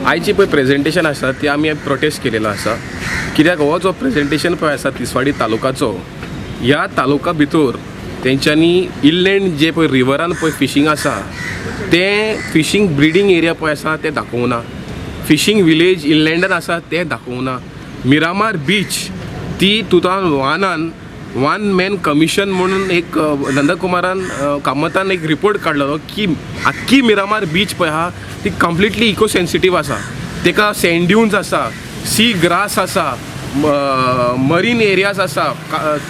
आयची पळय प्रेजेंटेशन आसा ती आमी प्रोटेस्ट केलेलो आसा, कित्याक हो जो प्रेजेंटेशन पळय आसा तिसवाडी तालुकाचो, ह्या तालुका भितर तेंच्यांनी इनलँड जे पळय रिवरान पळय फिशींग आसा तें फिशींग ब्रिडींग एरिया पळय आसा तें दाखोवंक ना, फिशींग विलेज इनलँडान आसा तें दाखोवंक ना. मिरामार बीच ती 2001 वन मॅन कमिशन म्हणून एक नंदकुमारान कामतान एक रिपोर्ट काडलेलो की आख्खी मिरामार बीच पळय आहा ती कंप्लिटली इको सेन्सिटीव आसा, तेका सँड ड्युन्स आसा, सी ग्रास आसा, मरीन एरियाज आसा,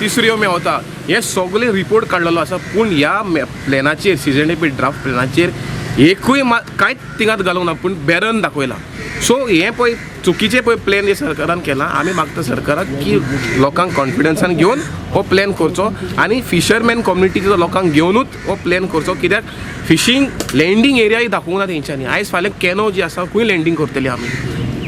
तिसऱ्यो मेवता, हे सगळे रिपोर्ट काडलेलो आसा. पूण ह्या प्लॅनाचेर सीझनपी ड्राफ्ट प्लॅनाचेर एकूय कांयच थिंगात घालूंक ना, पूण बॅरन दाखयला. सो हें पळय चुकीचें पळय प्लॅन जे सरकारान केलां, आमी मागता सरकाराक की लोकांक कॉन्फिडन्सान घेवन हो प्लॅन करचो आनी फिशरमॅन कम्युनिटीचो लोकांक घेवनूच हो प्लॅन करचो, कित्याक फिशींग लँडींग एरियाय दाखोवंक ना तेंच्यांनी. आयज फाल्यां कॅनो जी आसा खंय लँडींग करतली आमी?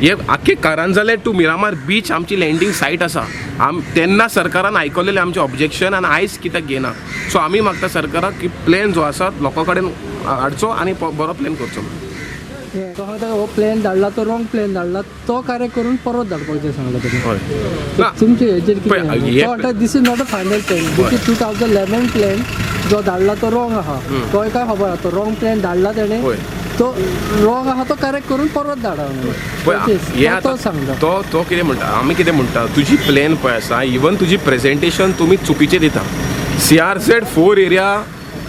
हे आख्खे कारंजाले टू मिरामार बीच आमची लँडींग सायट आसा. आम तेन्ना सरकारान आयकलेलें आमचें ऑब्जेक्शन आनी आयज कित्याक घेयना? सो आमी मागता सरकाराक की प्लॅन जो आसा लोकां कडेन हाडचो आनी बरो प्लॅन करचो. तो सांगता हो प्लॅन धाडला तो रॉंग प्लॅन धाडला, तो करेक्ट करून परत धाडपाक जाय सांगला तुमी. हय ना. तुमचे हेजेर पळय, कितें हे तो म्हणटा, this is not a final plan, this is 2011 plan जो धाडला तो रॉंग आहा. तोय काय खबर आहा, तो रॉंग प्लॅन धाडला तेणे, तो रॉंग आहा, तो करेक्ट करून परत धाडा म्हणून. पळय, हे तो आतां सांगता. तो तो कितें म्हणटा, आमी कितें म्हणटा, तुजी प्लॅन पळय आसा, इवन तुजी प्रेजेंटेशन तुमी चुकीचें दिता. CRZ 4 area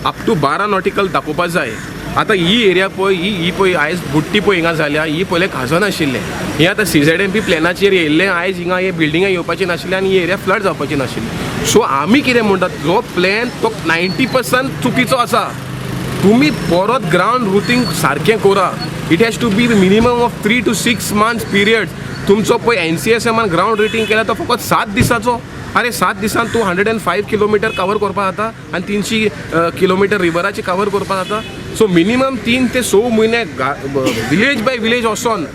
up to 12 nautical दाखोवपा जाय. आतां ही एरिया पळय, ही ही पळय आयज बुट्टी पळय हिंगा जाल्या, ही पयलें खाजन आशिल्लें. हें आतां सीझेडएमपी प्लॅनाचेर येयल्लें, आयज हिंगा हे बिल्डिंगां येवपाची नाशिल्ली आनी ही एरिया फ्लड जावपाची नाशिल्ली. सो आमी कितें म्हणटात, जो प्लॅन तो 90% चुकीचो आसा. तुमी परत ग्रावंड रुटींग सारकें करा. It has to be minimum of 3 to 6 months period. तुमचो पळय एनसीएसएमान ग्रावंड रुटींग केला तो फकत 7 दिसाचो. अरे, 7 दिसान तूं 105 किलोमिटर कवर करपाक जाता आनी 300 किलोमिटर रिवराचे कवर करपाक जाता? सो मिनिमम 3 ते 6 म्हयने विलेज बाय विलेज वचोन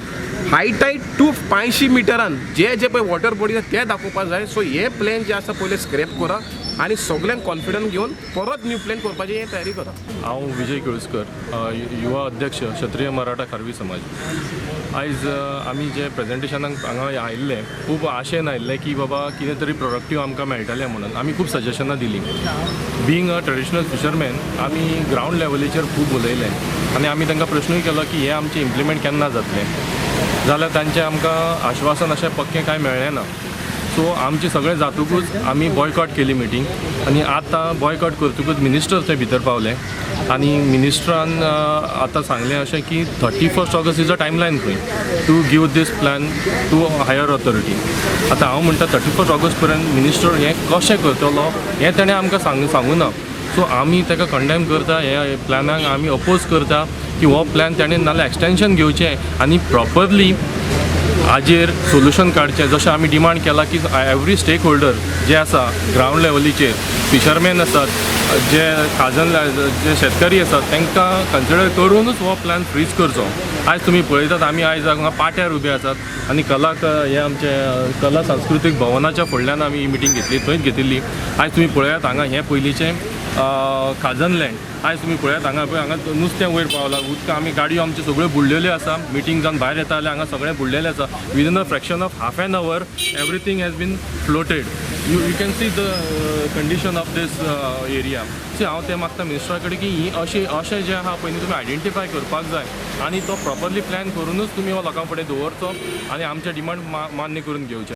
हाय टायड टू 500 मिटरान जे जे पळय वॉटर बॉडी आसा ते दाखोवपाक जाय. सो हे प्लॅन जे आसा पयले स्क्रॅप करा आनी सगल्यांक कॉन्फिडन्स घेवन परत न्यू प्लॅन करपाची हे तयारी करा. हांव विजय केळुस्कर, युवा अध्यक्ष, क्षत्रिय मराठा खारवी समाज. आयज आमी जे प्रेजेंटेशनाक हांगा आयिल्ले, खूब आशेन आयिल्ले की बाबा कितें तरी प्रोडक्टीव आमकां मेळटलें म्हणून. आमी खूब सजेशनां दिलीं. बीइंग अ ट्रेडिशनल फिशरमॅन आमी ग्रावंड लेवलीचेर खूब उलयले आनी आमी तांकां प्रश्नूय केलो की हें आमचें इम्प्लिमेंट केन्ना जातलें, जाल्यार तांचें आमकां आश्वासन अशें पक्कें कांय मेळ्ळें ना. सो आमचें सगळें जातकूच आमी बॉयकॉट केली मिटींग आनी आतां बॉयकॉट करतकूच मिनिस्टर थंय भितर पावले आनी मिनिस्टरान आतां सांगलें अशें की 31 August is a timeline खंय to give this plan to higher authority. आतां हांव म्हणटा, 31 ऑगस्ट पर्यंत मिनिस्टर हें कशें करतलो हें ताणें आमकां सांगूं ना. सो आमी ताका कंडेम करता, हे प्लॅनाक आमी अपोज करता की हो प्लॅन ताणें नाल्यार एक्सटेंशन घेवचें आनी प्रॉपरली हाजेर सोल्युशन काडचें, जशें आमी डिमांड केला की एवरी स्टेक होल्डर जे आसा ग्रावंड लेवलीचेर, फिशरमॅन आसात, जे खाजन जे शेतकरी आसात, तांकां कन्सिडर करुनूच हो प्लॅन फ्रीज करचो. आयज तुमी पळयतात, आमी आयज हांगा पाट्यार उबे आसात आनी कला हे आमचे कला सांस्कृतीक भवनाच्या फुडल्यान आमी ही मिटींग घेतली, थंयच घेतिल्ली. आयज तुमी पळयात, हांगा हें पयलींचें खाजन लँड. आयज तुमी पळयात, हांगा पळय, हांगा नुस्तें वयर पावलां उदक. आमी गाडयो आमच्यो सगळ्यो बुडलेल्यो आसा. मिटींग जावन भायर येता जाल्यार हांगा सगळें बुडलेलें आसा. Within a fraction of half an hour everything has been floated. You can see the condition of this area. See, हांव तें मागता मिनिस्टरा कडेन की ही अशें अशें जें आहा पयलीं तुमी आयडेंटिफाय करपाक जाय आनी तो प्रॉपरली प्लॅन करुनूच तुमी हो लोकां फुडें दवरचो आनी आमचे डिमांड मान्य करून घेवचे.